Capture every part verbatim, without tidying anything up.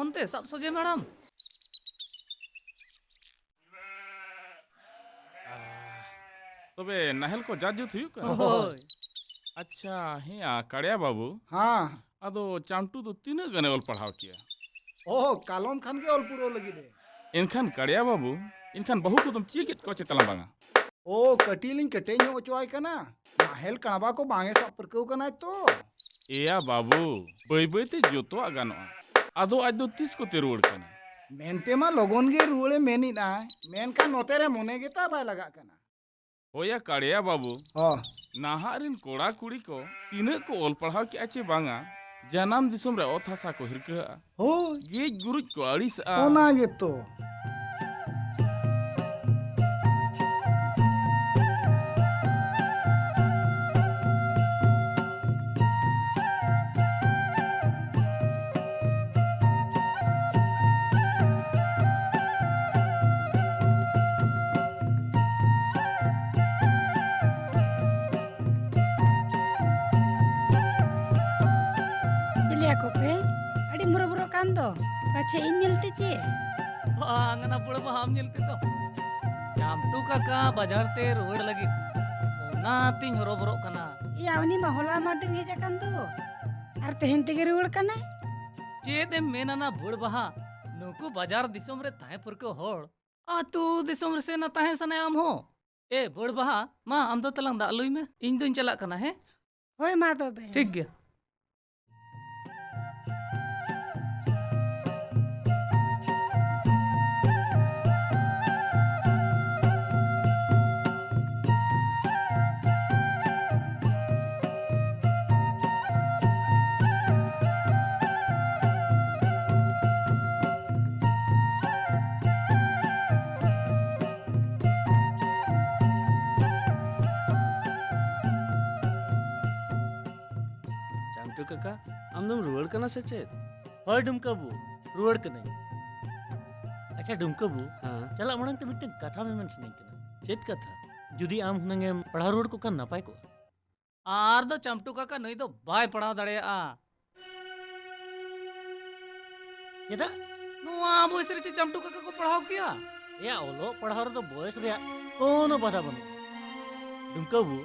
ᱚᱱᱛᱮ ᱥᱟᱵ ᱥᱚᱡᱷᱮ ᱢᱮ ᱦᱟᱲᱟᱢ᱾ ᱛᱚᱵᱮ ᱱᱟᱦᱮᱞ ᱠᱚ ᱡᱟᱡᱩᱛ ᱦᱩᱭᱩᱜ ᱠᱟᱱᱟ? ᱦᱳᱭ᱾ ᱟᱪᱪᱷᱟ, ᱦᱮᱸᱭᱟ, ᱠᱟᱲᱭᱟ ᱵᱟᱹᱵᱩ᱾ ᱦᱮᱸ᱾ ᱟᱫᱚ ᱪᱟᱢᱴᱩ ᱫᱚ ᱛᱤᱱᱟᱹᱜ ᱜᱟᱱᱮ ᱚᱞ ᱯᱟᱲᱦᱟᱣ ᱠᱮᱭᱟ? ᱚᱦᱚ, ᱠᱟᱞᱚᱢ ᱠᱷᱟᱱ ᱜᱮ ᱚᱞ ᱯᱩᱨᱟᱹᱣ ᱞᱟᱹᱜᱤᱫ ᱮ᱾ ᱮᱱᱠᱷᱟᱱ ᱠᱟᱲᱭᱟ ᱵᱟᱹᱵᱩ, ᱮᱱᱠᱷᱟᱱ ᱵᱟᱹᱦᱩ ᱠᱚᱫᱚᱢ ᱪᱤᱭᱟᱹ ᱠᱮᱫ ᱠᱚᱣᱟ ᱪᱮ ᱛᱟᱞᱟᱝ ᱵᱟᱝᱟ? ᱚ, ᱠᱟᱹᱴᱤᱡ ᱞᱤᱧ ᱠᱮᱴᱮᱡ ᱧᱚᱜ ᱦᱚᱪᱚᱣᱟᱭ ᱠᱟᱱᱟ᱾ ᱱᱟᱦᱮᱞ ᱠᱟᱬᱵᱟ ᱠᱚ ᱵᱟᱝ ᱮ ᱥᱟᱵ ᱯᱟᱹᱨᱠᱟᱹᱣ ᱠᱟᱱᱟᱭ ᱛᱚ᱾ ᱮᱭᱟ ᱵᱟᱹᱵᱩ, ᱵᱟᱹᱭ ᱵᱟᱹᱭ ᱛᱮ ᱡᱚᱛᱚᱣᱟᱜ ᱜᱟᱱᱚᱜᱼᱟ᱾ ᱟᱫᱚ ᱟᱡ ᱫᱚ ᱛᱤᱥ ᱠᱚᱛᱮ ᱨᱩᱣᱟᱹᱲ ᱠᱟᱱᱟ? ᱢᱮᱱᱛᱮ ᱢᱟ ᱞᱚᱜᱚᱱ ᱜᱮ ᱨᱩᱣᱟᱹᱲᱮ ᱢᱮᱱᱮᱫ ᱟᱭ, ᱢᱮᱱᱠᱷᱟᱱ ᱱᱚᱛᱮ ᱨᱮ ᱢᱚᱱᱮ ᱜᱮᱛᱟ ᱵᱟᱭ ᱞᱟᱜᱟᱜ ᱠᱟᱱᱟ᱾ ᱦᱳᱭᱟ ᱠᱟᱲᱭᱟ ᱵᱟᱹᱵᱩ, ᱚ᱾ ᱱᱟᱦᱟᱜ ᱨᱤᱱ ᱠᱚᱲᱟ ᱠᱩᱲᱤ ᱠᱚ ᱛᱤᱱᱟᱹᱜ ᱠᱚ ᱚᱞ ᱯᱟᱲᱦᱟᱣ ᱠᱮᱜᱼᱟ ᱪᱮ ᱵᱟᱝᱟ, ᱡᱟᱱᱟᱢ ᱫᱤᱥᱚᱢ ᱨᱮ ᱚᱛ ᱦᱟᱥᱟ ᱠᱚ ᱦᱤᱨᱠᱟᱹᱣᱟᱜᱼᱟ᱾ ᱦᱳᱭ᱾ ᱜᱮᱡ ᱜᱩᱨᱩᱡ ᱠᱚ ᱟᱹᱲᱤᱥᱟᱜᱼᱟ᱾ ᱚᱱᱟ ᱜᱮᱛᱚ᱾ ᱪᱤᱞᱤᱭᱟ ᱠᱚᱯᱮ? ᱟᱹᱰᱤᱢ ᱦᱚᱨᱚᱵᱚᱨᱚᱜ ᱠᱟᱱ ᱫᱚ᱾ ᱯᱟᱪᱷᱮ ᱤᱧ ᱧᱮᱞᱛᱮ ᱪᱮ? ᱵᱟᱝ, ᱚᱱᱟ ᱵᱩᱲᱟᱹ ᱵᱟᱦᱟ ᱟᱢ ᱧᱮᱞ ᱛᱮᱫᱚ᱾ ᱪᱟᱢᱴᱩ ᱠᱟᱠᱟ ᱵᱟᱡᱟᱨ ᱛᱮ ᱨᱩᱣᱟᱹᱲ ᱞᱟᱹᱜᱤᱫ, ᱚᱱᱟᱛᱤᱧ ᱦᱚᱨᱚᱵᱚᱨᱚᱜ ᱠᱟᱱᱟ᱾ ᱮᱭᱟ, ᱩᱱᱤ ᱢᱟ ᱦᱚᱞᱟ ᱢᱟᱫᱷᱮᱨ ᱦᱮᱡ ᱟᱠᱟᱱ ᱫᱚ, ᱟᱨ ᱛᱮᱦᱮᱧ ᱛᱮᱜᱮ ᱨᱩᱣᱟᱹᱲ ᱠᱟᱱᱟᱭ᱾ ᱪᱮᱫ ᱮᱢ ᱢᱮᱱᱟ ᱱᱟ ᱵᱩᱲᱟᱹ ᱵᱟᱦᱟ, ᱱᱩᱠᱩ ᱵᱟᱡᱟᱨ ᱫᱤᱥᱚᱢ ᱨᱮ ᱛᱟᱦᱮᱸ ᱯᱟᱹᱨᱠᱟᱹᱣ ᱦᱚᱲ ᱟᱹᱛᱩ ᱫᱤᱥᱚᱢ ᱨᱮᱥᱮ ᱱᱟ ᱛᱟᱦᱮᱸ ᱥᱟᱱᱟᱭᱟ ᱟᱢ ᱦᱚᱸ? ᱮ ᱵᱟᱹᱲ ᱵᱟᱦᱟ, ᱢᱟ ᱟᱢ ᱫᱚ ᱛᱟᱞᱟᱝ ᱫᱟᱜ ᱞᱩᱭ ᱢᱮ, ᱤᱧ ᱫᱚᱧ ᱪᱟᱞᱟᱜ ᱠᱟᱱᱟ, ᱦᱮᱸ? ᱦᱳᱭ, ᱢᱟ ᱛᱚᱵᱮ᱾ ᱴᱷᱤᱠ ᱜᱮᱭᱟ᱾ ᱪᱟᱢᱴᱩ ᱠᱟᱠᱟ, ᱟᱢ ᱫᱚᱢ ᱨᱩᱣᱟᱹᱲ ᱠᱟᱱᱟ ᱥᱮ ᱪᱮᱫ? ᱦᱳᱭ ᱰᱩᱢᱠᱟᱹ ᱵᱟᱹᱵᱩ, ᱨᱩᱣᱟᱹᱲ ᱠᱟᱹᱱᱟᱹᱧ᱾ ᱟᱪᱪᱷᱟ ᱰᱩᱢᱠᱟᱹ ᱵᱟᱹᱵᱩ, ᱦᱮᱸ? ᱪᱟᱞᱟᱜ ᱢᱟᱲᱟᱝ ᱛᱮ ᱢᱤᱫᱴᱟᱝ ᱠᱟᱛᱷᱟ ᱢᱮᱢᱮᱱ ᱥᱟᱱᱟᱧ ᱠᱟᱱᱟ᱾ ᱪᱮᱫ ᱠᱟᱛᱷᱟ? ᱡᱩᱫᱤ ᱟᱢ ᱦᱩᱱᱟᱹᱝ ᱮᱢ ᱯᱟᱲᱦᱟᱣ ᱨᱩᱣᱟᱹᱲ ᱠᱚᱜ ᱠᱷᱟᱱ ᱱᱟᱯᱟᱭ ᱠᱚᱜᱼᱟ᱾ ᱟᱨ ᱫᱚ ᱪᱟᱢᱴᱩ ᱠᱟᱠᱟ ᱱᱩᱭ ᱫᱚ ᱵᱟᱭ ᱯᱟᱲᱦᱟᱣ ᱫᱟᱲᱮᱭᱟᱜᱼᱟ᱾ ᱪᱮᱫᱟᱜ? ᱱᱚᱣᱟ ᱵᱚᱭᱮᱥ ᱨᱮ ᱪᱮᱫ ᱪᱟᱢᱴᱩ ᱠᱟᱠᱟ ᱠᱚ ᱯᱟᱲᱦᱟᱣ ᱠᱮᱭᱟ? ᱮᱭᱟ, ᱚᱞᱚᱜ ᱯᱟᱲᱦᱟᱣ ᱨᱮᱫᱚ ᱵᱚᱭᱮᱥ ᱨᱮᱭᱟᱜ ᱠᱳᱱᱳ ᱵᱟᱫᱷᱟ ᱵᱟᱹᱱᱩᱜᱼᱟ᱾ ᱰᱩᱢᱠᱟᱹ ᱵᱟᱹᱵᱩ,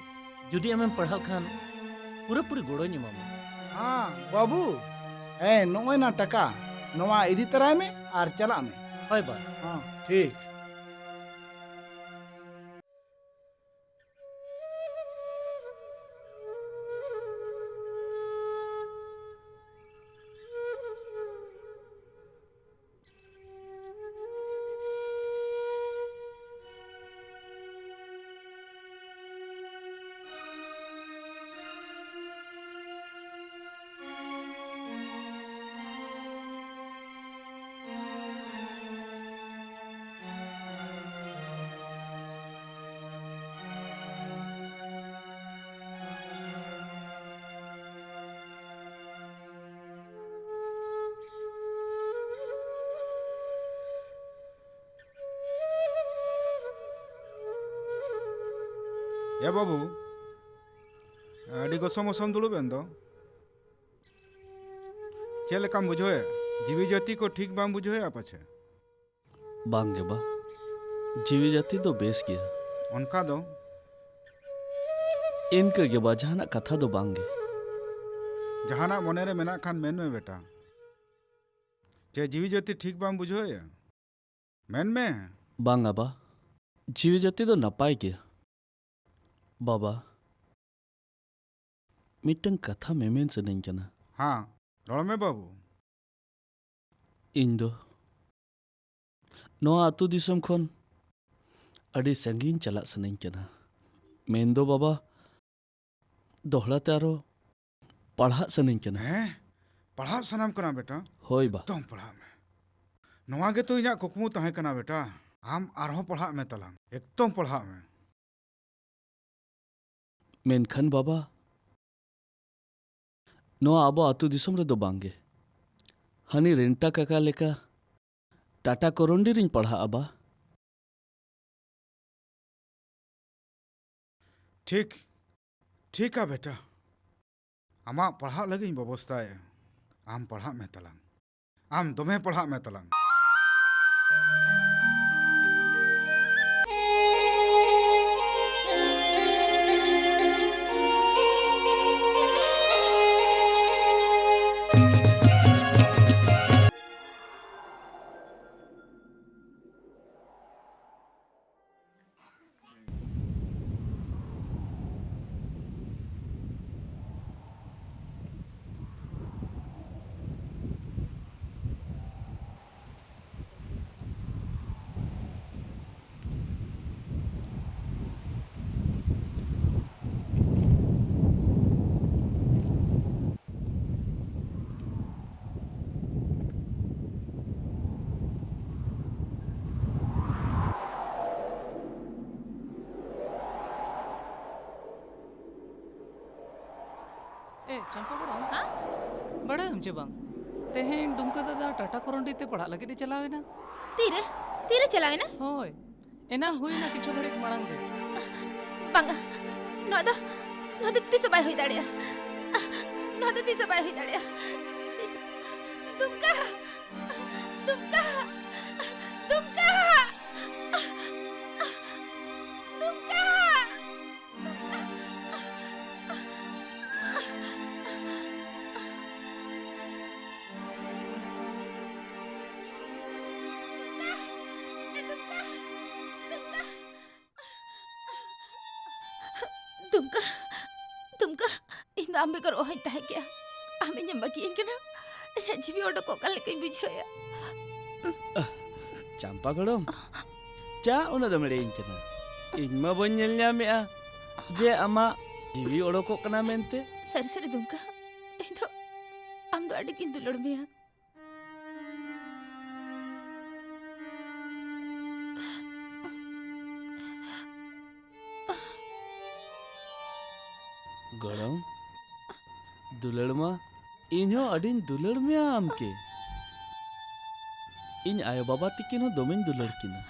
ᱡᱩᱫᱤ ᱟᱢᱮᱢ ᱯᱟᱲᱦᱟᱜ ᱠᱷᱟᱱ ᱯᱩᱨᱟᱹᱯᱩᱨᱤ ᱜᱚᱲᱚᱧ ᱮᱢᱟᱢᱟ᱾ ᱦᱮᱸ ᱵᱟᱹᱵᱩ, ᱦᱮᱸ, ᱱᱚᱜᱼᱚᱭ ᱱᱟ ᱴᱟᱠᱟ, ᱱᱚᱣᱟ ᱤᱫᱤ ᱛᱟᱨᱟᱭ ᱢᱮ ᱟᱨ ᱪᱟᱞᱟᱜ ᱢᱮ᱾ ᱦᱳᱭ ᱵᱟ᱾ ᱦᱮᱸ, ᱴᱷᱤᱠ᱾ ᱮ ᱵᱟᱹᱵᱩ, ᱟᱹᱰᱤ ᱜᱚᱥᱚᱢ ᱜᱚᱥᱚᱢ ᱫᱩᱲᱩᱵ ᱮᱱ ᱫᱚ᱾ ᱪᱮᱫ ᱞᱮᱠᱟᱢ ᱵᱩᱡᱷᱟᱹᱣᱮᱫ? ᱡᱤᱣᱤ ᱡᱟᱹᱛᱤ ᱠᱚ ᱴᱷᱤᱠ ᱵᱟᱢ ᱵᱩᱡᱷᱟᱹᱣᱮᱫᱼᱟ ᱯᱟᱪᱷᱮ? ᱵᱟᱝ ᱜᱮ ᱵᱟ, ᱡᱤᱣᱤ ᱡᱟᱹᱛᱤ ᱫᱚ ᱵᱮᱥ ᱜᱮᱭᱟ᱾ ᱚᱱᱠᱟ ᱫᱚ? ᱤᱱᱠᱟᱹ ᱜᱮ ᱵᱟ, ᱡᱟᱦᱟᱱᱟᱜ ᱠᱟᱛᱷᱟ ᱫᱚ ᱵᱟᱝ ᱜᱮ᱾ ᱡᱟᱦᱟᱱᱟᱜ ᱢᱚᱱᱮ ᱨᱮ ᱢᱮᱱᱟᱜ ᱠᱷᱟᱱ ᱢᱮᱱ ᱢᱮ ᱵᱮᱴᱟ᱾ ᱪᱮ ᱡᱤᱣᱤ ᱡᱟᱹᱛᱤ ᱴᱷᱤᱠ ᱵᱟᱢ ᱵᱩᱡᱷᱟᱹᱣᱮᱫᱼᱟ? ᱢᱮᱱ ᱢᱮ᱾ ᱵᱟᱝᱟ ᱵᱟ, ᱡᱤᱣᱤ ᱡᱟᱹᱛᱤ ᱫᱚ ᱱᱟᱯᱟᱭ ᱜᱮᱭᱟ᱾ ᱵᱟᱵᱟ, ᱢᱤᱫᱴᱟᱝ ᱠᱟᱛᱷᱟ ᱢᱮᱢᱮᱱ ᱥᱟᱱᱟᱧ ᱠᱟᱱᱟ᱾ ᱦᱟᱸ, ᱨᱚᱲ ᱢᱮ ᱵᱟᱹᱵᱩ᱾ ᱤᱧ ᱫᱚ ᱱᱚᱣᱟ ᱟᱹᱛᱩ ᱫᱤᱥᱚᱢ ᱠᱷᱚᱱ ᱟᱹᱰᱤ ᱥᱟᱺᱜᱤᱧ ᱪᱟᱞᱟᱜ ᱥᱟᱱᱟᱧ ᱠᱟᱱᱟ᱾ ᱢᱮᱱ ᱫᱚ ᱵᱟᱵᱟ, ᱫᱚᱦᱲᱟ ᱛᱮ ᱟᱨᱚ ᱯᱟᱲᱦᱟᱜ ᱥᱟᱱᱟᱧ ᱠᱟᱱᱟ᱾ ᱦᱮᱸ? ᱯᱟᱲᱦᱟᱜ ᱥᱟᱱᱟᱢ ᱠᱟᱱᱟ ᱵᱮᱴᱟ? ᱦᱳᱭ ᱵᱟ᱾ ᱮᱠᱫᱚᱢ ᱯᱟᱲᱦᱟᱜ ᱢᱮ᱾ ᱱᱚᱣᱟ ᱜᱮᱛᱚ ᱤᱧᱟᱹᱜ ᱠᱩᱠᱢᱩ ᱛᱟᱦᱮᱸ ᱠᱟᱱᱟ ᱵᱮᱴᱟ᱾ ᱟᱢ ᱟᱨᱦᱚᱸ ᱯᱟᱲᱦᱟᱜ ᱢᱮ ᱛᱟᱞᱟᱝ᱾ ᱮᱠᱫᱚᱢ ᱯᱟᱲᱦᱟᱜ ᱢᱮ᱾ ᱢᱮᱱᱠᱷᱟᱱ ᱵᱟᱵᱟ, ᱱᱚᱣᱟ ᱟᱵᱚ ᱟᱹᱛᱩ ᱫᱤᱥᱚᱢ ᱨᱮᱫᱚ ᱵᱟᱝ ᱜᱮ᱾ ᱦᱟᱹᱱᱤ ᱨᱮᱱᱴᱟ ᱠᱟᱠᱟ ᱞᱮᱠᱟ ᱴᱟᱴᱟ ᱠᱚᱨᱚᱱᱰᱤ ᱨᱤᱧ ᱯᱟᱲᱦᱟᱜᱼᱟ ᱵᱟ᱾ ᱴᱷᱤᱠ, ᱴᱷᱤᱠᱟ ᱵᱮᱴᱟ᱾ ᱟᱢᱟᱜ ᱯᱟᱲᱦᱟᱜ ᱞᱟᱹᱜᱤᱫ ᱤᱧ ᱵᱮᱵᱚᱥᱛᱟᱭᱟ᱾ ᱟᱢ ᱯᱟᱲᱦᱟᱜ ᱢᱮ ᱛᱟᱞᱟᱝ᱾ ᱟᱢ ᱫᱚᱢᱮ ᱯᱟᱲᱦᱟᱜ ᱢᱮ ᱛᱟᱞᱟᱝ᱾ ᱮ, ᱪᱟᱢᱯᱟ ᱜᱚᱲᱚᱢ᱾ ᱦᱮᱸ? ᱵᱟᱲᱟᱭᱟᱢ ᱪᱮ ᱵᱟᱝ, ᱛᱮᱦᱮᱧ ᱰᱩᱢᱠᱟ ᱫᱟᱫᱟ ᱴᱟᱴᱟ ᱠᱚᱨᱚᱱᱰᱤ ᱛᱮ ᱯᱟᱲᱦᱟᱜ ᱞᱟᱹᱜᱤᱫ ᱮ ᱪᱟᱞᱟᱣ ᱮᱱᱟ᱾ ᱛᱤᱨᱮ? ᱛᱤᱨᱮ ᱪᱟᱞᱟᱣ ᱮᱱᱟ? ᱦᱳᱭ, ᱮᱱᱟᱝ ᱦᱩᱭᱱᱟ ᱠᱤᱪᱷᱩ ᱜᱷᱟᱹᱲᱤᱡ ᱢᱟᱲᱟᱝ ᱜᱮ᱾ ᱵᱟᱝᱟ, ᱱᱚᱣᱟ ᱫᱚ, ᱱᱚᱣᱟ ᱫᱚ ᱛᱤᱥ ᱦᱚᱸ ᱵᱟᱭ ᱦᱩᱭ ᱫᱟᱲᱮᱭᱟᱜᱼᱟ᱾ ᱱᱚᱣᱟ ᱫᱚ ᱛᱤᱥ ᱦᱚᱸ ᱵᱟᱭ ᱦᱩᱭ ᱫᱟᱲᱮᱭᱟᱜᱼᱟ᱾ ᱛᱤᱥ ᱦᱚᱸ᱾ ᱫᱩᱢᱠᱟ! ᱫᱩᱢᱠᱟ! ᱫᱩᱢᱠᱟ! ᱫᱩᱢᱠᱟ! ᱫᱩᱢᱠᱟ! ᱫᱩᱢᱠᱟ, ᱤᱧ ᱫᱚ ᱟᱢ ᱵᱮᱜᱚᱨ ᱚᱦᱚᱧ ᱛᱟᱦᱮᱸ ᱠᱮᱭᱟ᱾ ᱟᱢ ᱤᱧᱮᱢ ᱵᱟᱹᱜᱤᱭᱟᱹᱧ ᱠᱟᱱᱟ, ᱤᱧᱟᱹᱜ ᱡᱤᱣᱤ ᱚᱰᱚᱠᱚᱜ ᱠᱟᱱ ᱞᱮᱠᱟᱧ ᱵᱩᱡᱷᱟᱹᱣᱮᱫᱼᱟ᱾ ᱪᱟᱢᱯᱟ ᱜᱚᱲᱚᱢ, ᱪᱟ ᱩᱱᱟᱹᱜ ᱫᱚᱢ ᱮᱲᱮᱧ ᱠᱟᱱᱟ? ᱤᱧ ᱢᱟ ᱵᱟᱹᱧ ᱧᱮᱞ ᱧᱟᱢᱮᱫᱼᱟ ᱡᱮ ᱟᱢᱟᱜ ᱡᱤᱣᱤ ᱚᱰᱚᱠᱚᱜ ᱠᱟᱱᱟ ᱢᱮᱱᱛᱮ᱾ ᱥᱟᱹᱨᱤ ᱥᱟᱹᱨᱤ ᱫᱩᱢᱠᱟ, ᱤᱧ ᱫᱚ ᱟᱢ ᱫᱚ ᱟᱹᱰᱤ ᱜᱤᱧ ᱫᱩᱞᱟᱹᱲ ᱢᱮᱭᱟ᱾ ᱜᱚᱲᱚᱢ, ᱫᱩᱞᱟᱹᱲ ᱢᱟ ᱤᱧ ᱦᱚᱸ ᱟᱹᱰᱤᱧ ᱫᱩᱞᱟᱹᱲ ᱢᱮᱭᱟ ᱟᱢ ᱠᱮ᱾ ᱤᱧ ᱟᱭᱳ ᱵᱟᱵᱟ ᱛᱤᱠᱤᱱ ᱦᱚᱸ ᱫᱚᱢᱮᱧ ᱫᱩᱞᱟᱹᱲ ᱠᱤᱱᱟ,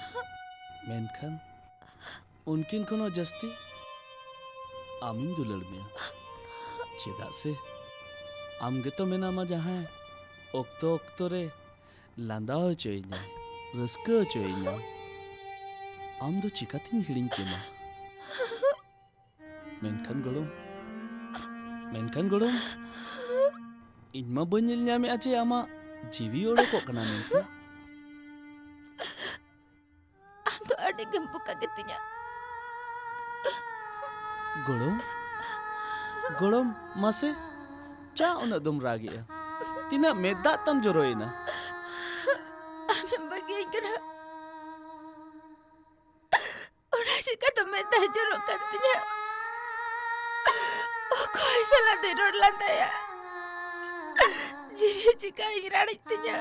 ᱢᱮᱱᱠᱷᱟᱱ ᱩᱱᱠᱤᱱ ᱠᱷᱚᱱ ᱦᱚᱸ ᱡᱟᱹᱥᱛᱤ ᱟᱢᱤᱧ ᱫᱩᱞᱟᱹᱲ ᱢᱮᱭᱟ᱾ ᱪᱮᱫᱟᱜ ᱥᱮ ᱟᱢ ᱜᱮᱛᱚ ᱢᱮᱱᱟᱢᱟ ᱡᱟᱦᱟᱸᱭ ᱚᱠᱛᱚ ᱚᱠᱛᱚ ᱨᱮ ᱞᱟᱸᱫᱟ ᱦᱚᱪᱚᱭᱤᱧᱟᱢ, ᱨᱟᱹᱥᱠᱟᱹ ᱦᱚᱪᱚᱭᱤᱧᱟᱢ᱾ ᱟᱢ ᱫᱚ ᱪᱤᱠᱟᱹᱛᱤᱧ ᱦᱤᱲᱤᱧ ᱠᱮᱢᱟ? ᱢᱮᱱᱠᱷᱟᱱ ᱜᱚᱲᱚᱢ, ᱢᱮᱱᱠᱷᱟᱱ ᱜᱚᱲᱚᱢ, ᱤᱧ ᱢᱟ ᱵᱟᱹᱧ ᱧᱮᱞ ᱧᱟᱢᱮᱫᱼᱟ ᱡᱮ ᱟᱢᱟᱜ ᱡᱤᱣᱤ ᱚᱰᱚᱠᱚᱜ ᱠᱟᱱᱟ ᱢᱮᱱᱛᱮ᱾ ᱟᱢ ᱫᱚ ᱟᱹᱰᱤ ᱜᱮᱢ ᱵᱚᱠᱟ ᱜᱮᱛᱤᱧᱟ᱾ ᱜᱚᱲᱚᱢ, ᱜᱚᱲᱚᱢ, ᱢᱟᱥᱮ, ᱪᱟ ᱩᱱᱟᱹᱜ ᱫᱚᱢ ᱨᱟᱜᱮᱜᱼᱟ? ᱛᱤᱱᱟᱹᱜ ᱢᱮᱫ ᱫᱟᱜ ᱛᱟᱢ ᱡᱚᱨᱚᱭᱮᱱᱟ? ᱟᱢᱮᱢ ᱵᱟᱹᱜᱤᱭᱟᱹᱧ ᱠᱟᱱᱟ, ᱚᱱᱟ ᱪᱤᱠᱟᱹᱛᱮ ᱢᱮᱫ ᱫᱟᱜ ᱡᱚᱨᱚᱜ ᱠᱟᱱ ᱛᱤᱧᱟ? ᱚᱠᱚᱭ ᱥᱟᱞᱟᱜ ᱫᱚᱧ ᱨᱚᱲ ᱞᱟᱸᱫᱟᱭᱟ? ᱡᱤᱣᱤ ᱪᱤᱠᱟᱹᱧ ᱨᱟᱲᱮᱡ ᱛᱤᱧᱟ?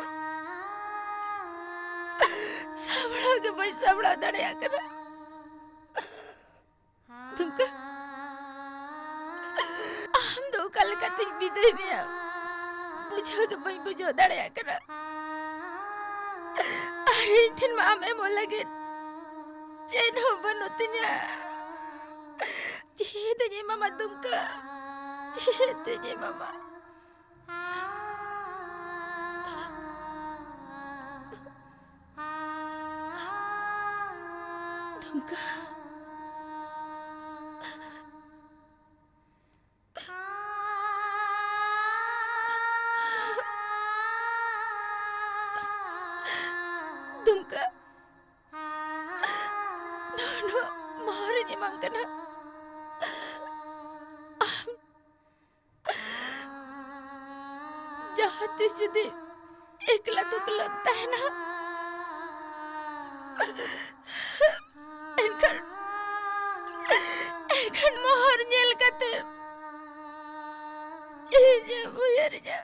ᱥᱟᱢᱵᱲᱟᱣ ᱜᱮ ᱵᱟᱹᱧ ᱥᱟᱢᱵᱲᱟᱣ ᱫᱟᱲᱮᱭᱟᱜ ᱠᱟᱱᱟ᱾ ᱫᱩᱢᱠᱟᱹ, ᱟᱢ ᱫᱚ ᱚᱠᱟ ᱞᱮᱠᱟᱛᱤᱧ ᱵᱤᱫᱟᱹᱭ ᱢᱮᱭᱟ, ᱵᱩᱡᱷᱟᱹᱣ ᱜᱮ ᱵᱟᱹᱧ ᱵᱩᱡᱷᱟᱹᱣ ᱫᱟᱲᱮᱭᱟᱜ ᱠᱟᱱᱟ᱾ ᱟᱨ ᱤᱧ ᱴᱷᱮᱱ ᱢᱟ ᱟᱢ ᱮᱢᱚᱜ ᱞᱟᱹᱜᱤᱫ ᱪᱮᱫ ᱦᱚᱸ ᱵᱟᱹᱱᱩᱜ ᱛᱤᱧᱟ᱾ ᱪᱮᱫ ᱤᱧ ᱮᱢᱟᱢᱟ ᱫᱩᱢᱠᱟᱹ? ᱪᱮᱫ ᱤᱧ ᱮᱢᱟᱢᱟ? ᱫᱩᱢᱠᱟᱹ᱾ ᱫᱩᱢᱠᱟᱹ, ᱱᱚᱣᱟ, ᱱᱚᱣᱟ ᱢᱚᱦᱚᱨᱤᱧ ᱮᱢᱟᱢ ᱠᱟᱱᱟ᱾ ᱟᱢ ᱡᱟᱦᱟᱸ ᱛᱤᱥ ᱡᱩᱫᱤ ᱮᱠᱞᱟ ᱫᱩᱠᱞᱟᱹᱢ ᱛᱟᱦᱮᱱᱟ, ᱮᱱᱠᱷᱟᱱ, ᱮᱱᱠᱷᱟᱱ ᱢᱚᱦᱚᱨ ᱧᱮᱞ ᱠᱟᱛᱮ ᱤᱧᱮᱢ ᱩᱭᱦᱟᱹᱨᱤᱧᱟ᱾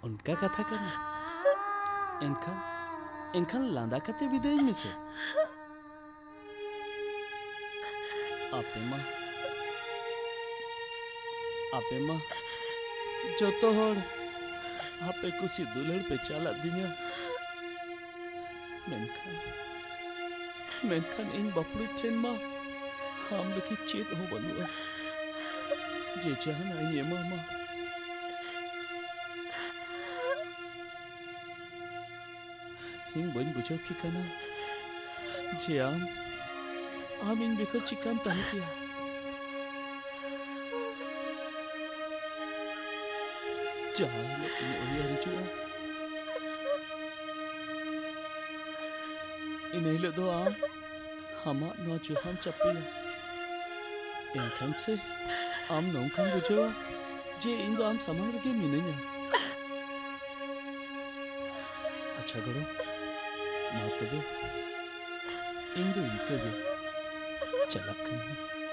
ᱚᱱᱠᱟ ᱠᱟᱛᱷᱟ ᱠᱟᱱᱟ᱾ ᱮᱱᱠᱷᱟᱱ, ᱮᱱᱠᱷᱟᱱ ᱞᱟᱸᱫᱟ ᱠᱟᱛᱮ ᱵᱤᱫᱟᱹᱭᱤᱧ ᱢᱮᱥᱮ᱾ ᱟᱯᱮ ᱢᱟ, ᱟᱯᱮ ᱢᱟ ᱡᱚᱛᱚ ᱦᱚᱲ ᱟᱯᱮ ᱠᱩᱥᱤ ᱫᱩᱞᱟᱹᱲ ᱯᱮ ᱪᱟᱞᱟᱜ ᱫᱤᱧᱟ᱾ ᱢᱮᱱᱠᱷᱟᱱ, ᱢᱮᱱᱠᱷᱟᱱ ᱤᱧ ᱵᱟᱹᱯᱲᱩᱡ ᱴᱷᱮᱱ ᱢᱟ ᱟᱢ ᱞᱟᱹᱜᱤᱫ ᱪᱮᱫ ᱦᱚᱸ ᱵᱟᱹᱱᱩᱜᱼᱟ, ᱡᱮ ᱡᱟᱦᱟᱱᱟᱜ ᱤᱧ ᱮᱢᱟᱢᱟ᱾ ᱤᱧ ᱵᱟᱹᱧ ᱵᱩᱡᱷᱟᱹᱣ ᱠᱮ ᱠᱟᱱᱟ ᱡᱮ ᱟᱢ, ᱟᱢ ᱤᱧ ᱵᱮᱜᱚᱨ ᱪᱤᱠᱟᱢ ᱛᱟᱦᱮᱸ ᱠᱮᱭᱟ᱾ ᱡᱟᱦᱟᱸ ᱦᱤᱞᱳᱜ ᱤᱧ ᱩᱭᱦᱟᱹᱨ ᱦᱤᱡᱩᱜᱼᱟ, ᱤᱱᱟᱹ ᱦᱤᱞᱳᱜ ᱫᱚ ᱟᱢ ᱟᱢᱟᱜ ᱱᱚᱣᱟ ᱡᱚᱦᱟᱢ ᱪᱟᱯᱮᱭᱟ᱾ ᱮᱱᱠᱷᱟᱱ ᱥᱮ ᱟᱢ ᱱᱚᱝᱠᱟᱢ ᱵᱩᱡᱷᱟᱹᱣᱟ ᱡᱮ ᱤᱧ ᱫᱚ ᱟᱢ ᱥᱟᱢᱟᱝ ᱨᱮᱜᱮ ᱢᱤᱱᱟᱹᱧᱟ᱾ ᱟᱪᱪᱷᱟ ᱜᱚᱲᱚᱢ, ᱢᱟ ᱛᱚᱵᱮ ᱤᱧ ᱫᱚ ᱤᱱᱠᱟᱹ ᱜᱮ ᱪᱟᱞᱟᱜ ᱠᱟᱹᱱᱟᱹᱧ᱾